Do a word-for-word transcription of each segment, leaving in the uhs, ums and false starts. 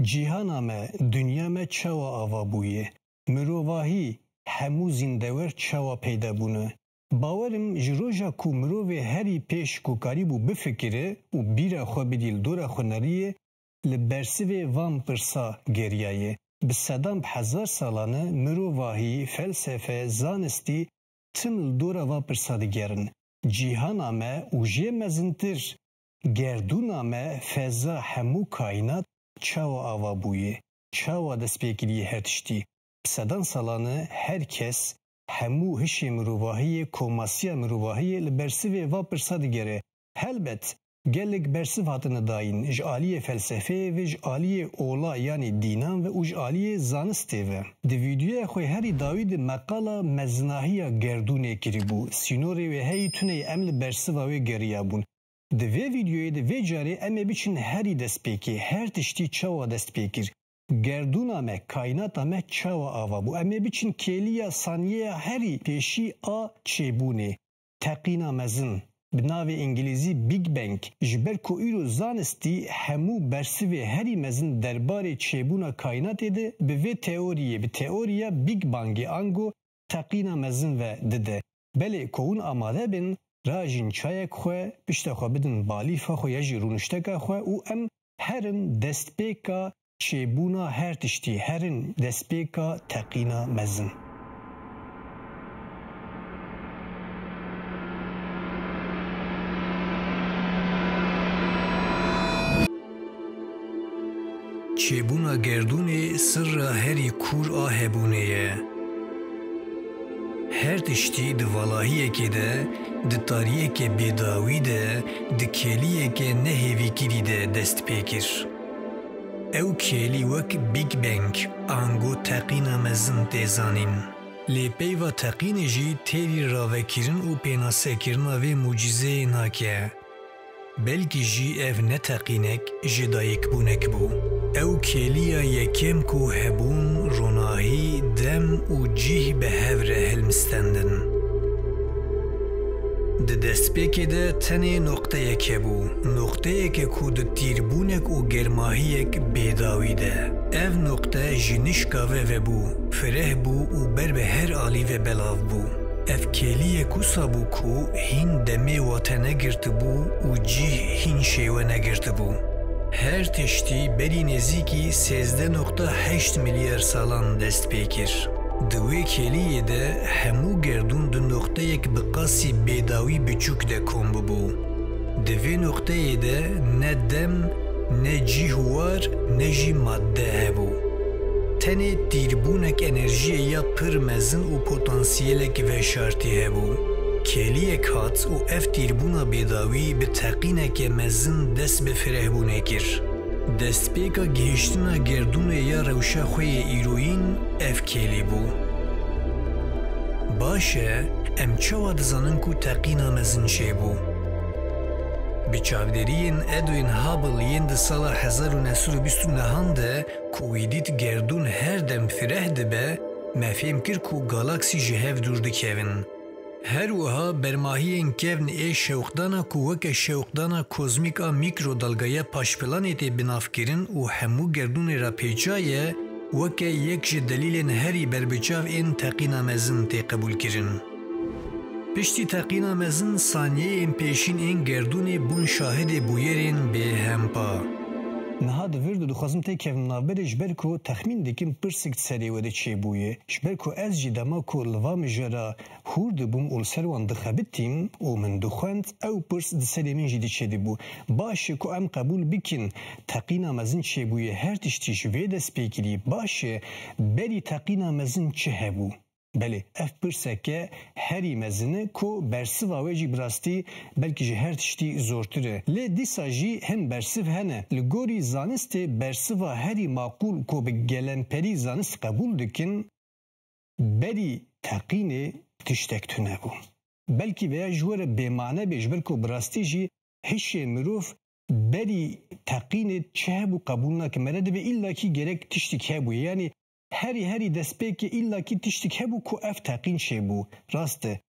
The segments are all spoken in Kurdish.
Cîhana me, dinya me çawa ava bûye? Mirovahî, hemû zîndewer çawa peyda bûne? Bawer im ji roja ku mirovê herî pêş ku karîbû bifikire û bîra xwe bidî li dora xwe neriyê, li bersivê van pirsa geriyaye. Bi sedan bi hezar salan e mirovahî, felsefe, zanistî tim li dora va pirsa digerin. Cîhana me û jê mezintir, gerdûna me, feza, hemû kaînat çawa ava bûye? Çawa dest pê kiriye her tiştî? Bi sedan salan e her kes, hemû hişê mirovahiyê, komasiya mirovahiyê li bersivê va pirsa digere. Helbet, gelek bersiv hatine dayîn, ji aliyê felsefeyê ve, ji aliyê ola yanî dînan ve û ji aliyê zanistê ve. Di vîdeoya xwe herî dawî de meqala mezinahiya gerdûnê kiribû. Sînorê wê heyî tune ye, em li bersiva wê geriyabûn. Di vê vîdeoyê de vê carê em ê biçin herî destpêkê, her tiştî çawa dest pê kir. Gerdûna me, kaînata me çawa ava bû? Em ê biçin kêliya saniyeya herî pêşî a çêbûnê. Teqîna mezin, bi navê îngilîzî Big Bang, ji ber ku îro zanistî hemû bersivê herî mezin derbarê çêbûna kaînatê de bi vê teoriyê, bi teoriya Big Bangê ango teqîna mezin ve dide. Belê ku hûn amade bin, rajin çayek xwe, pişta xwe bidin balîfa xwe ya jî rûnişteka xwe û em herin destpêka çêbûna her tiştî, herin destpêka teqîna mezin. Çêbûna gerdûnê sirra herî kûr a hebûnê ye. Her tiştî di valahiyekê de, di tariyeke bêdawî de, di kêliyeke nehêvîkirî de dest pê kir. Ew kêlî wek Big Bang, ango teqîna mezin tê zanîn. Lê peyva teqînê jî têrî ravekirin û pênasekirina vê mucîzeyê nake. Belkî jî ev ne teqînek, jêdayikbûnek bû. Ew kêliya yekem ku hebûn, ronahî, dem û cîh bi hev re hilmistendin. Di destpêkê de tenê noqteyek hebû, noqteyeke ku di tîrbûnek û germahiyek bêdawî de. Ev noqte ji nişka ve vebû, fireh bû û ber bi her alî ve belav bû. Ev kêliyek wisa bû ku hîn demê wate negirtibû û cîh hîn şêwe negirtibû. Her tiştî berî nêzîkî sêzdeh noqta heşt milyar salan dest pê kir. Di wê kêliyê de hemû gerdûn di noqteyek bi qasî bêdawî biçûk de kom bibû. Di vê noqteyê de ne dem, ne cîh war, ne jî madde hebû. Tenê tîrbûnek enerjiyê ya pir mezin û potansiyelek veşartî hebû. Kêliyek hat û ev tîrbûna bêdawî bi teqîneke mezin dest bi firehbûnê kir. Destpêka gihiştina gerdûnê ya rewşa xwe yê îroyîn ev kêlî bû. Baş e, em çawa dizanin ku teqîna mezin çêbû? Bi çavdêriyên Edwin Hubble yên di sala hezar û neh sed û bîst û nehan de ku wî dît gerdûn her dem fireh dibe, me fêm kir ku galaksî ji hev dûr dikevin. Her wiha bermahiyên kevn ê şewqdana ku weke şewqdana kozmîk a mîkrodalgaya paşplanetê bi nav kirin û hemû gerdûnê re pêça ye, weke yek ji delîlên herî berbiçav ên teqîna mezin tê qebûlkirin. Piştî teqîna mezin, saniyeyên pêşîn ên gerdûnê bûn şahidê bûyerên bêhempa. Niha di vir de dixwazim têkevim navberê, ji ber ku texmîn dikim pirsek di serê we de çêbûye. Ji ber ku ez jî dema ku li va mijara hûr dibûm û li ser wan dixebitîm û min dixwend, ew pirs di serê min jî diçêdibû. Baş e ku em qebûl bikin, teqîna mezin çêbûye, her tiştî ji vê dest pê kirî. Baş e, berî teqîna mezin çi hebû? Belê, ev pirseke herî mezin e ku bersiva wê jî bi rastî belkî ji her tiştî zortir e. Lê dîsa jî hin bersiv hene. Li gorî zanistê bersiva herî maqûl ku bi gelemperî zanist qebûl dikin, berî teqînê tiştek tune bû. Belkî vêya ji we re bêmane bê, ji ber ku bi rastî jî hişê mirov berî teqînê çi hebû qebûl nake. Mere divê îllakî gerek tiştik hebû. Yanî herî herî destpêkê îllakî tiştik hebû ku ev teqîn çêbû. Rast e.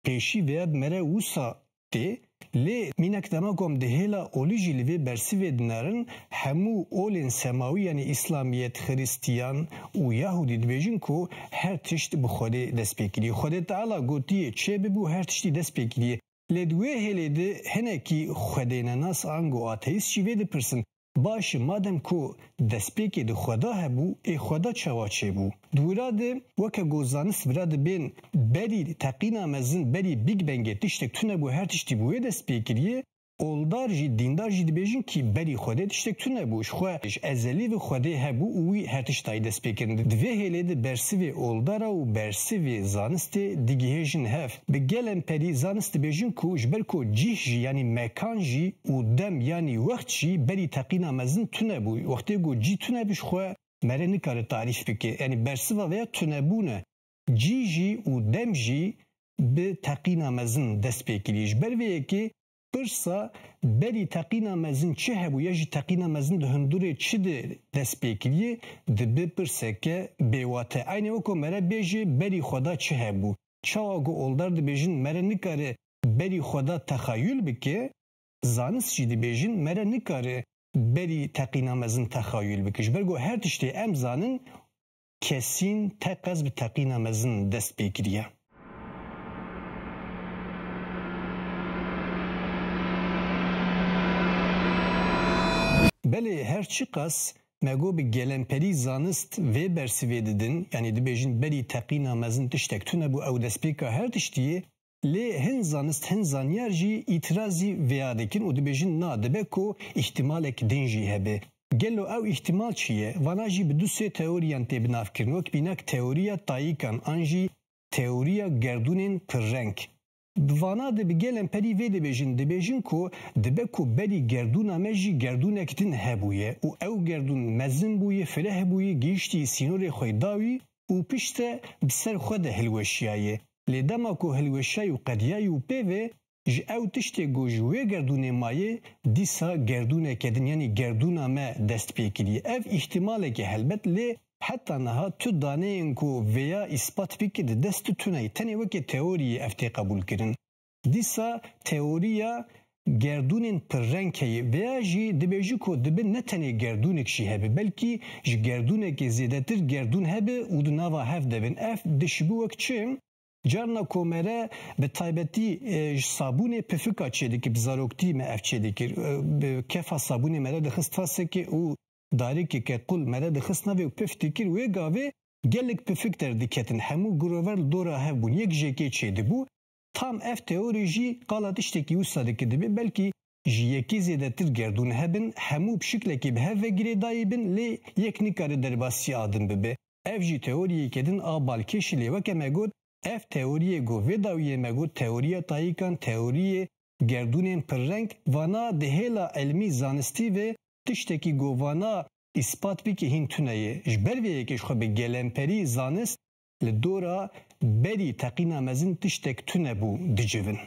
Pêşî vêya bi mere wisa tê, Lê mînak dema ku em di hêla olî jî li vê bersivê dinerin, hemû olên semawî, yanî îslamiyet, xiristiyan û yahûdî dibêjin ku her tişt bi Xwedê dest pê kiriye. Xwedê Teala gotiye, "Çêbibe" û her tiştî dest pê kiriye. Lê di wê hêlê de hinekî xwedênenas ango ateîst jî vê dipirsin, "Baş e, madem ku destpêkê di Xweda hebû, ê Xweda çawa çêbû?" Di wira de, weke ku zanist vira dibên berî teqîna mezin, berî Big Bangê tiştek tune bû, her tiştî bi wê dest pê kiriye, oldar jî, dîndar jî dibêjin kî berî Xwedê tiştek tune bû. Ji xwe ji ezelî ve Xwedê hebû û wî her tişt dayî dest pê kirin. Di vê hêlê de bersivê oldara û bersivê zanistê digihêjin hev. Bi gelên perî zanist dibêjin ku ji ber ku cîh jî, yanî mekan jî û dem, yanî wext jî berî teqîna mezin tune bû. Wextê ku cî tune bû, ji xwe mere nikare tarîf bike. Yanî bersiva vê ya tunebûn e. Cî jî û dem jî bi teqîna mezin dest pê kiriye. Ji ber vê yekê pirsa berî teqîna mezin çi hebû ya jî teqîna mezin di hundurê çi de dest pê kiriye, dibe pirseke bêwate. Eynî weko mere bêje berî Xweda çi hebû. Çawa ku oldar dibêjin mere nikare berî Xweda texayul bike, zanist jî dibêjin mere nikare berî teqîna mezin texayul bike. Ji ber ku her tiştê em zanin, kesîn teqez bi teqîna mezin dest pê kiriye. Belê her çiqas me got bi gelemperî zanist vê bersivê didin, yanî dibêjin berî teqîna mezin tiştek tune bû, ew destpêka her tiştî ye, lê hin zanist, hin zanyar jî îtirazî vêya dikin û dibêjin na, dibe ku îhtimalek din jî hebe. Gelo ew îhtimal çi ye? Vana jî bi du sê teoriyan tê binavkirin, wek mînak teoriya tayîkan an jî teoriya gerdûnên pirreng. Bi vana de bi gelên perî vê dibêjin, dibêjin ku dibe ku berî gerdûna me jî gerdûnek din hebûye û ew gerdûn mezin bûye, fireh bûye, gihiştî sînorê xwe dawî û piştre bi ser xwe de hilweşiyaye. Lê dema ku hilweşiyayî û qediyayî û pê ve, ji ew tiştê ku ji wê gerdûnê maye, dîsa gerdûneke din, yanî gerdûna me dest pê kiriye. Ev îhtimalek e helbet, lê heta niha tu daneyên ku vêya îspat bike di dest tu tune ye. Tenê weke teoriyê ev tê qebûlkirin. Dîsa teoriya gerdûnên pirreng heye. Vêya jî dibêje ku dibe ne tenê gerdûnek jî hebe, belkî ji gerdûnekê zêdetir gerdûn hebe û di nava hev de bin. Ev dişibû wek çi? Carna ku mere bi taybetî, e, ji sabûnê pifika çêdikir, bi zaroktî me ev çêdikir. E, bi kefa sabûnê mere dixist fasekê û darikeke qul mere dixist navê û pif dikir. Wê gavê gelek pifik derdiketin. Hemû girover li dora hev bûn. Yek ji yekê çêdibû. Tam ev teorî jî qala tiştekî wisa dike, dibe belkî ji yekê zêdetir gerdûn hebin, hemû bi şiklekî bi hev ve girêdayî bin, lê yek nikare derbasî a din bibe. Ev jî teoriyeke din a balkêş e, lê weke me got, ev teoriyê ku vê dawiyê me got teoriya tayîkan, teoriyê gerdûnên pirreng, vana di hêla ilmî zanistî ve tiştekî ku vana îspat bike hîn tune ye. Ji ber vê yekê ji xwe bi gelemperî zanist li dora berî teqîna mezin tiştek tune bû dicivin.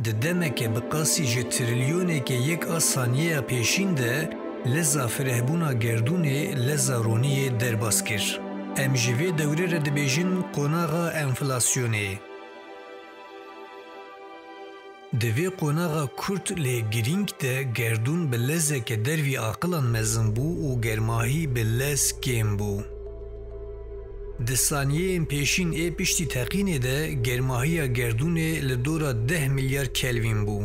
Di demeke bi qasî ji trilyoneke yek a saniyeya pêşîn de leza firehbûna gerdûnê leza roniyê derbas kir. Em ji vê dewrê re dibêjin qonaxa enflasyonê. Di vê qonaxa kurt lê girîng de gerdûn bi lezeke dervî aqilan mezin bû û germahî bi lez kêm bû. Di saniyeyên pêşîn ê piştî teqînê de germahiya gerdûnê li dora deh milyar kelvîn bû.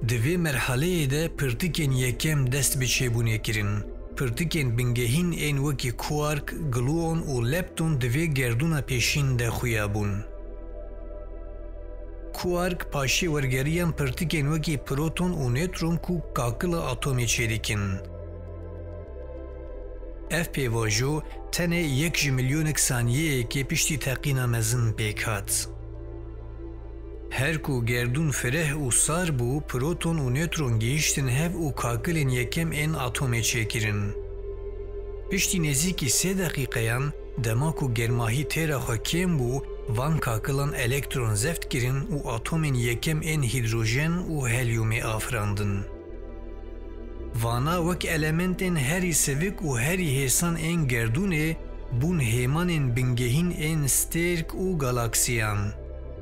Di vê merhaleyê de pirtikên yekem dest bi çêbûnê kirin. Pirtikên bingehîn ên wekî kuark, gluon û lepton di vê gerdûna pêşîn de xuya bûn. Kuark paşê wergeriyan pirtikên wekî proton û nêtron ku kakila atomê çêdikin. Ev pêvajo tenê yek ji milyonek saniyeyekê piştî teqîna mezin pêk hat. Her ku gerdûn fireh û sar bû, proton û nêtron gihiştin hev û kakilên yekem ên atomê çêkirin. Piştî nêzîkî sê deqîqeyan, dema ku germahî têra xwe kêm bû, van kakilan elektron zeft kirin û atomên yekem ên hîdrojen û helyumê afirandin. Vana wek elementên herî sivik û herî hêsan ên gerdûnê bûn hêmanên bingehîn ên stêrk û galaksiyan.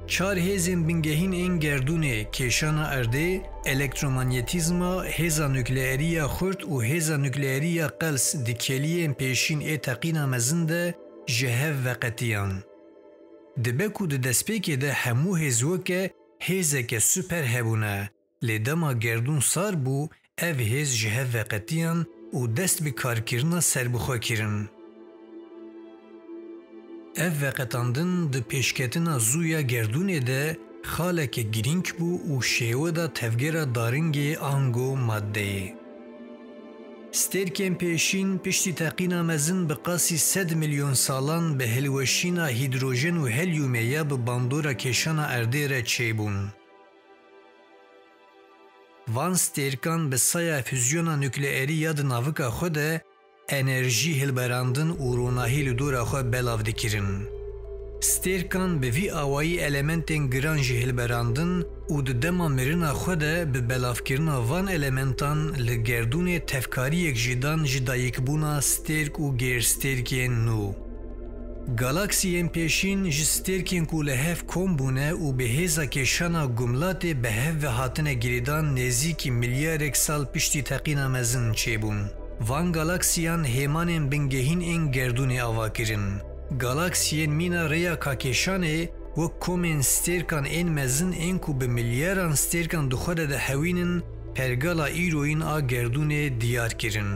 Çar hêzên bingehîn ên gerdûnê, kêşana erdê, elektromanyetîzma, hêza nukleerî ya xurt û hêza nukleerî ya qels di kêliyên pêşîn ê teqîna mezin de ji hev veqetiyan. Dibe ku di destpêkê de hemû hêz weke hêzeke super hebûne, lê dema gerdûn sar bû, ev hêz ji hev veqetiyan û dest bi karkirina serbixwe kirin. Ev veqetandin di pêşketina zû ya gerdûnê de xaleke girîng bû û şêwe da tevgera daringê ango maddeyê. Stêrkên pêşîn piştî teqîna mezin bi qasî sed milyon salan bi hilweşîna hîdrojen û helyumê ya bi bandora kêşana erdê re çêbûn. Van stêrkan bi saya fûzyona nukleerî ya di navika xwe de enerjî hilberandin û ronahî li dora xwe belav dikirin. Stêrkan bi vî awayî elementên giran jî hilberandin û di dema mirina xwe de bi belavkirina van elementan li gerdûnê tevkariyek jî dan ji dayikbûna stêrk û gêrstêrkên nû. Galaksiyên pêşîn ji stêrkên ku li hev kom bûne û bi hêza kêşana gumlatê bi hev ve hatine girêdan nêzîkî milyarek sal piştî teqîna mezin çêbûn. Van galaksiyan hêmanên bingehîn ên gerdûnê ava kirin. Galaksiyên mîna rêya kakêşanê wek komên stêrkan ên mezin ên ku bi milyaran stêrkan di xwe de dihewînin, pergala îroyîn a gerdûnê diyar kirin.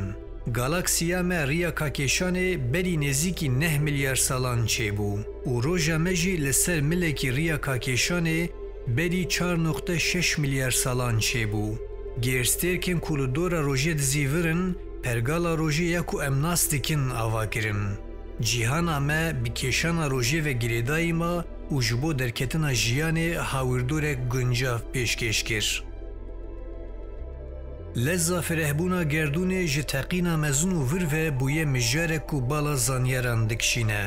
Galaksiya me riya kakêşanê berî nêzîkî neh milyar salan çêbû û roja me jî li ser milekî riya kakêşanê berî çar noqte şeş milyar salan çêbû. Gêrstêrkên ku li dora rojê dizîvirin, pergala rojê ya ku em nas dikin ava kirin. Cîhana me bi kêşana rojê ve girêdayî ma û ji bo derketina jiyanê hawîrdorek guncav pêşkêş kir. Leza firehbûna gerdûnê ji teqîna mezin û vir ve bûye mijarek ku bala zanyaran dikişîne.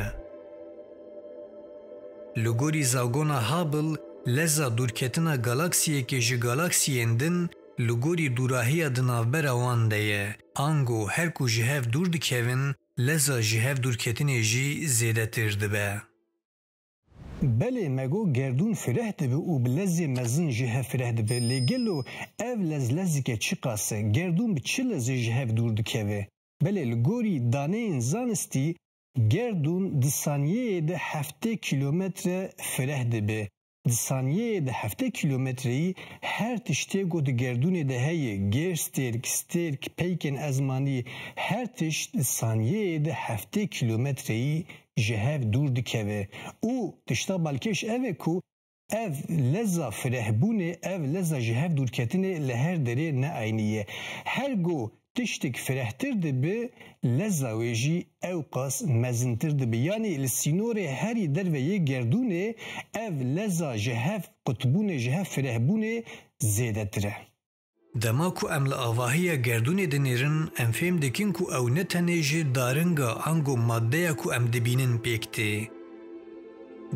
Li gorî zagona Hubble, leza dûrketina galaksiyekê ji galaksiyên din li gorî dûrahiya di navbera wan de ye. Ango her ku ji hev dûr dikevin, leza ji hev dûrketinê jî zêdetir dibe. Belê, me got gerdûn fireh dibe û bi lezê mezin ji hev fireh dibe. Lê gelo ev lez lezike çiqas e? Gerdûn bi çi lezê ji hev dûr dikeve? Belê, li gorî daneyên zanistî, gerdûn di saniyeyê de heftê kîlometre fireh dibe. Di saniyeyê de heftê kîlometreyî her tiştê ku di gerdûnê de heye, gêr stêrk, stêrk, peykên ezmanî, her tişt di saniyeyê de heftê kîlometreyî ji hev dûr dikeve. Û tişta balkêş ev e ku ev leza firehbûnê, ev leza ji hev dûrketinê li her derê ne eynî ye. Her ku tiştik firehtir dibe, leza wê jî ewqas mezintir dibe. Yanî li sînorê herî derve yê gerdûnê ev leza ji hev qutbûnê, ji hev firehbûnê zêdetir e. Dema ku em li avahiya gerdûnê dinêrin, em fêm dikin ku ew ne tenê ji daringa ango maddeya ku em dibînin pêk tê.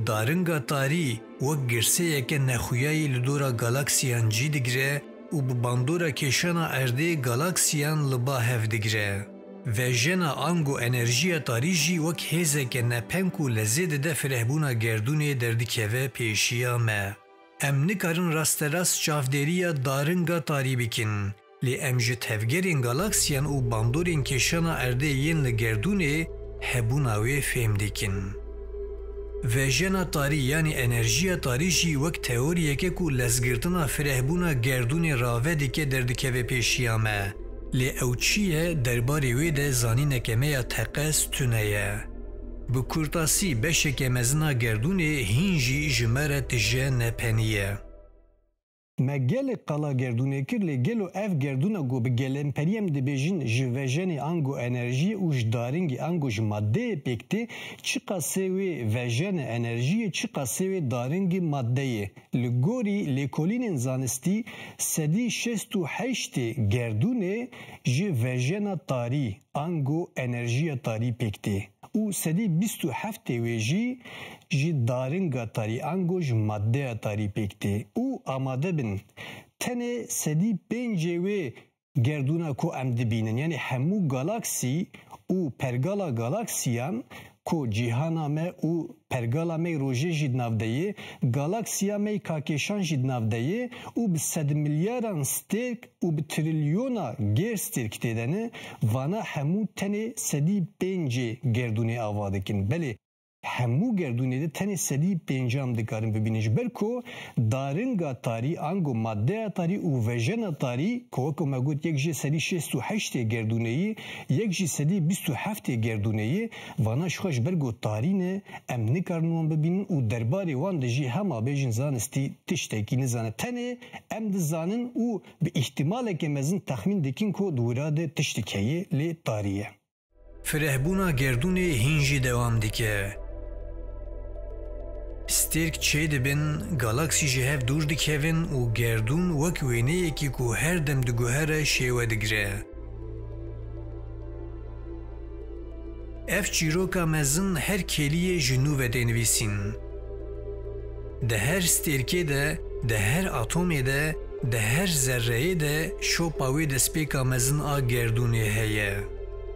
Daringa tarî wek girseyeke nexuyayî li dora galaksiyan cî digire û bi bandora kêşana erdê galaksiyan li ba hev digire. Vejena ango enerjiya tarî jî wek hêzeke nepeng ku lezê dide firehbûna gerdûnê derdikeve pêşiya me. Em nikarin rasterast çavdêriya daringa tarî bikin, lê em ji tevgerên galaksiyan û bandorên kêşana erdê yên li gerdûnê hebûna wê fêm dikin. Vejena tarî yanî enerjiya tarî jî wek teoriyeke ku lezgirtina firehbûna gerdûnê rave dike derdikeve pêşiya me. Lê ew çi ye, derbarê wê de zanîneke me ya teqez tune ye. Bi kurtasî, beşeke mezin a gerdûnê hîn jî ji me re tije nepenî ye. Me gelek qala gerdûnê kir, lê gelo ev gerdûna ku bi gelemperî em dibêjin ji vejenê ango enerjiyê û ji daringî ango ji maddeyê pêk tê, çiqasê wê vejene enerjiyê, çiqasê wê daringî maddeyê? Li gorî lêkolînên zanistî, sedî şêst û heştê gerdûnê ji vejena tarî, ango enerjiya tarî pêk tê û sedî bîst û heftê wê jî ji daringa tarî, ango ji maddeya tarî pêk tê. Û amade bin, tenê sedî pêncê wê gerdûna ku em dibînin, yanî hemû galaksî û pergala galaksiyan, ku cîhana me û pergala me yê rojê jî di nav de ye, galaksiya me yê kakêşan jî di nav de ye û bi sedmilyaran stêrk û bi trilyona gêr stêrk tê de ne, vana hemû tenê sedî pêncê gerdûnê ava dikin. Belê, hemû gerdûnê de tenê sedî pêncê em dikarin bibînin. Ji ber ku daringa tarî, ango maddeya tarî û vejena tarî, ku weke me got, yek jê sedî şêst û heştê gerdûnê ye, yek jî sedî bîst û heftê gerdûnê ye, vana ji xwe ji ber ku tarî ne, em nikarin wan bibînin û derbarê wan de jî hema bêjin zanistî tiştekî nizane. Tenê em dizanin û bi îhtimaleke mezin texmîn dikin ku di wira de tiştik heye, lê tarî ye. Firehbûna gerdûnê hîn jî dewam dike. Stêrk çêdibin, galaksî ji hev dûr dikevin û gerdûn wek wêneyekî ku her dem diguhere şêwe digire. Ev çîroka mezin her kêliyê ji nû ve tê nivîsîn. Di her stêrkê de, di her atomê de, di her zerreyê de şopa wê destpêka mezin a gerdûnê heye.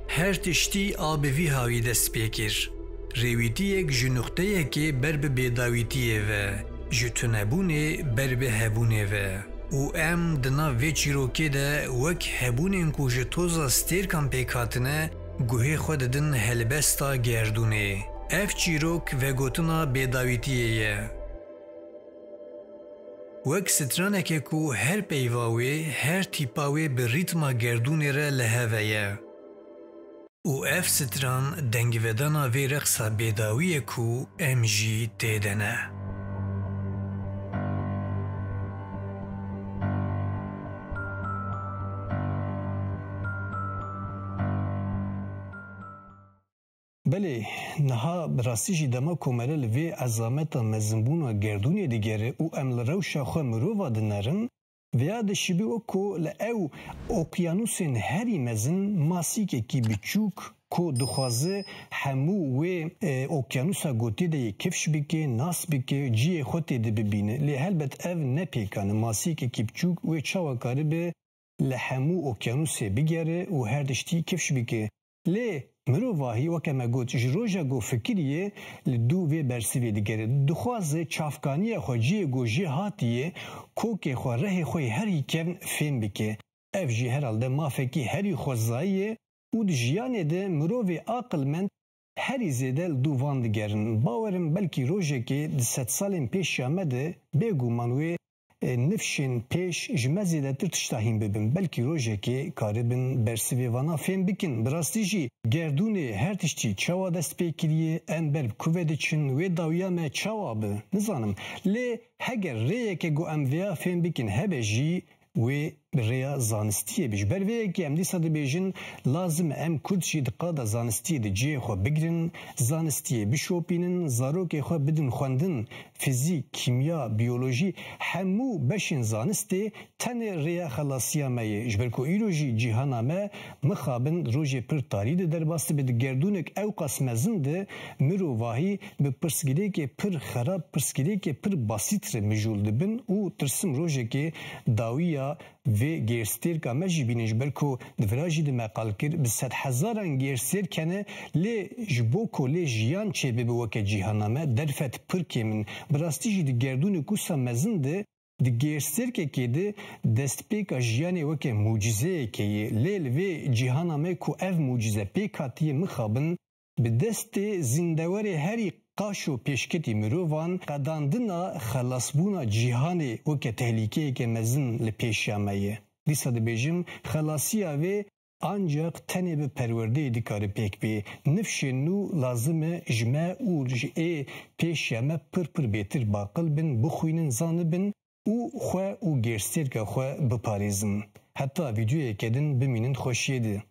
Her tiştî a bi vî hawî dest pê kir. Rêwîtiyek ji nuqteyekê ber bi bêdawîtiyê ve, ji tunebûnê ber bi hebûnê ve. Û em di nav vê çîrokê de wek hebûnên ku ji toza stêrkan pêk hatine, guhê xwe didin helbesta gerdûnê. Ev çîrok vegotina bêdawîtiyê ye. Wek straneke ku her peyva wê, her tîpa wê bi rîtma gerdûnê re li heve ye. Û ev stran dengvedana vê reqsa bêdawî ye ku em jî tê de ne. Belê, niha bi rastî jî dema ku mere li vê ezameta mezinbûna gerdûnê digere û em li rewşa xwe mirova dinerin, vêya dişibî wek ku li ew okyanûsên herî mezin masîkekî biçûk ku dixwaze hemû wê, e, okyanûsa gotê de yê kifş bike, nas bike, cihê xwe tê de bibîne. Lê helbet ev ne pêkan e. Masîkekî biçûk wê çawa karibe li hemû okyanûsê bigere û her tiştî kifş bike. Lê mirovahî, weke me got, ji roja ku fikiriye, li dû vê bersivê digere. Dixwaze çavkaniya xwe, cihê ku jê hatiye, kokê xwe, rehê xwe yê herî kevn fêm bike. Ev jî herhalde mafekî herî xwezayî ye û di jiyanê de mirovê aqilmend herî zêde li dû van digerin. Bawer im belkî rojekê di sedsalên pêşiya me de bêguman wê, e, nifşên pêş ji me zêdetir tişta hîn bibin. Belkî rojekê karibin bersivê vana fêm bikin. Bi rastî jî gerdûnê her tiştî çawa dest pê kiriye, em ber bi ku ve diçin, wê dawiya me çawa bi? Nizanim. Lê heger rêyeke ku em vêya fêm bikin hebe jî, wê bi rêya zanistiyê be. Ji ber vê yekê em dîsa dibêjin, lazim e em Kurd jî di qada zanistiyê de cihê xwe bigirin, zanistiyê bişopînin, zarokê xwe bidin xwendin, fizîk, kîmya, biyolojî, hemû beşên zanistê tenê rêya xelasiya me ye. Ji ber ku îro jî cîhana me mixabin rojê pir tarî de derbas dibe, di gerdûnek ewqas mezin de mirovahî bi pirsgirêkê pir xerab, pirsgirêkê pir basît re mijûl dibin û tirsim rojekê dawiya vê gêrstêrka me jî bînin, ji ber ku di vira jî de me qal kir, bi sedhezaran gêrstêrk hene, lê ji bo ku lê jiyan çêbibe weke cîhana me, derfet pir kêm in. Bi rastî jî di gerdûnek wisa mezin de, di gêrstêrkekê de destpêka jiyanê weke mucîzeyekê ye. Lê li vê cîhana me ku ev mucîze pêk hatiye mixabin, bi destê zîndewerê herî qaşo pêşketî mirovan, qedandina xelasbûna cîhanê weke tehlîkeyeke mezin li pêşiya me ye. Dîsa dibêjim, xelasiya vê ancaq tenê bi perwerdeyê dikare pêk bê. Nifşên nû lazim e ji me û ji ê pêşiya me pir pir bêtir baqil bin, bixwînin, zanibin û xwe û gêrstêrka xwe biparêzin. Heta vîdeoyeke din bimînin xweşiyê de.